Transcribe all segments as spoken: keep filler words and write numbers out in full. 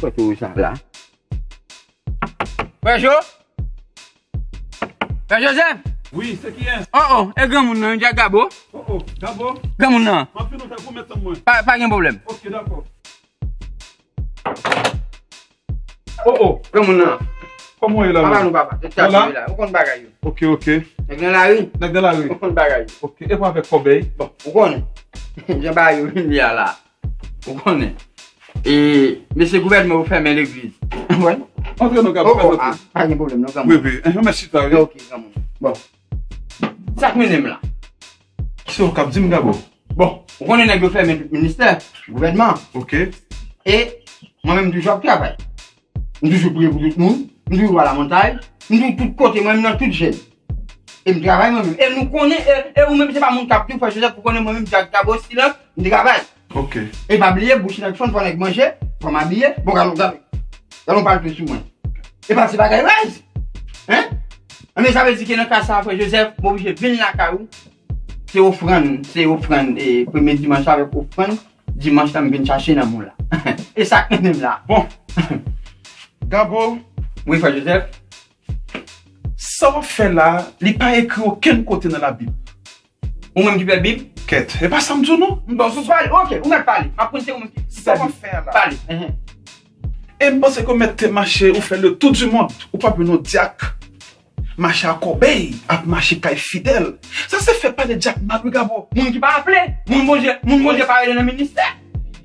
Kote w sa la? Frè Jo? Frè Joseph? Wi, se kiyen? Oh, oh, e granmoun nan, Jack Gabo? Oh, oh, Gabo? Granmoun nan. M ap vin ou fè pou mèt tann mwen. Pa, pa gen pwoblèm. Ok, dakò. Oh, oh. Granmoun nan. Kòman w ye la, papa menm? Nou papa, se sa la. Ou konn bagay yo. Ok, ok. Nèg nan lari. Nèg nan lari. Ou konn bagay yo. Ok, e pou avèk kòbèy? Bon, ou konnen. Jan bagay yo vin ye a la. Ou konnen. E, mesye gouvènman yo fèmen legliz. Wè. Antre non, Gabo, oh, oh, fè antre. Ah, pa gen pwoblèm non, granmoun. Wi, wi. Eh, mèsi ta, wi. Ok, granmoun. Bon. Sa k mennen m la? Kisa w k ap di m, Gabo? Bon, ou konnen nèg yo fèmen tout ministè, gouvènman. Ok. E mwen menm, m toujou ap travay. M toujou priye pou tout moun. M toujou ba lamontay. M toujou tout kote, mwen menm nan tout jèn. E m travay mwen menm. E nou konnen, e, e ou menm se pa moun k ap di w, frè Joseph, ou konnen mwen menm, Jack Gabo, silans, m travay. Ok. E pa bliye, bouch nèg fann, fò nèg manje, fò m abiye. Bon, gade, gade. Gade yon pal plis sou mwen. E pa ti bagay raz. Hein? Anben, sa vle di ke nan ka sa, frè Joseph, m oblije vin lakay ou. Se ofrann, se ofrann, e, premye dimanch la avèk ofrann dimanch la m vin chache nan mou la. E sa k mennen m la. Bon. Gabo. Wi, frè Joseph. Sa w ap fè la, li pa ekri okenn kote nan Labib. Ou menm ki fè Bib? Kèt, e pa sa m di w non. Bon, sou pale, ok, ou mèt pale. M ap konn se ou menm ki fè Bib. Sa w ap fè la. Pale. Mhm. E m panse ke w mèt te mache, ou fè le tour du monde, ou pa jwenn yon dyak mache ak kòbèy, ap mache kay fidèl. Sa se fè pale dyak mal, wi, Gabo. Moun ki pa aple, moun Bondye, moun Bondye pa rele nan ministè.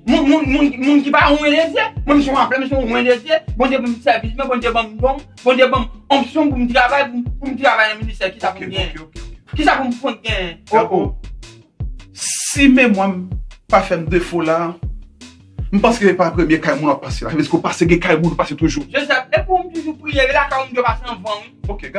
Moun, moun, moun, moun ki pa ouen de Dye. Mwen, m se yon aple, m se yon ouen de Dye. Bondye ban m sèvis mwen, Bondye ban m don, Bondye ban m onksyon pou m travay, pou m, pou m travay nan ministè. Kisa pou m gen? Ok, ok, ok, ok. Kisa pou m konn gen? Gabo, oh, oh. Si memwa m pa fè m defo la, m panse ke se pa premye kay moun w ap pase la. Sa vle di ke w pase gen kay moun ou pase toujou. Joseph, e pou m toujou priye, e lakay ou m dwe pase anvan, wi. Ok, Gabo.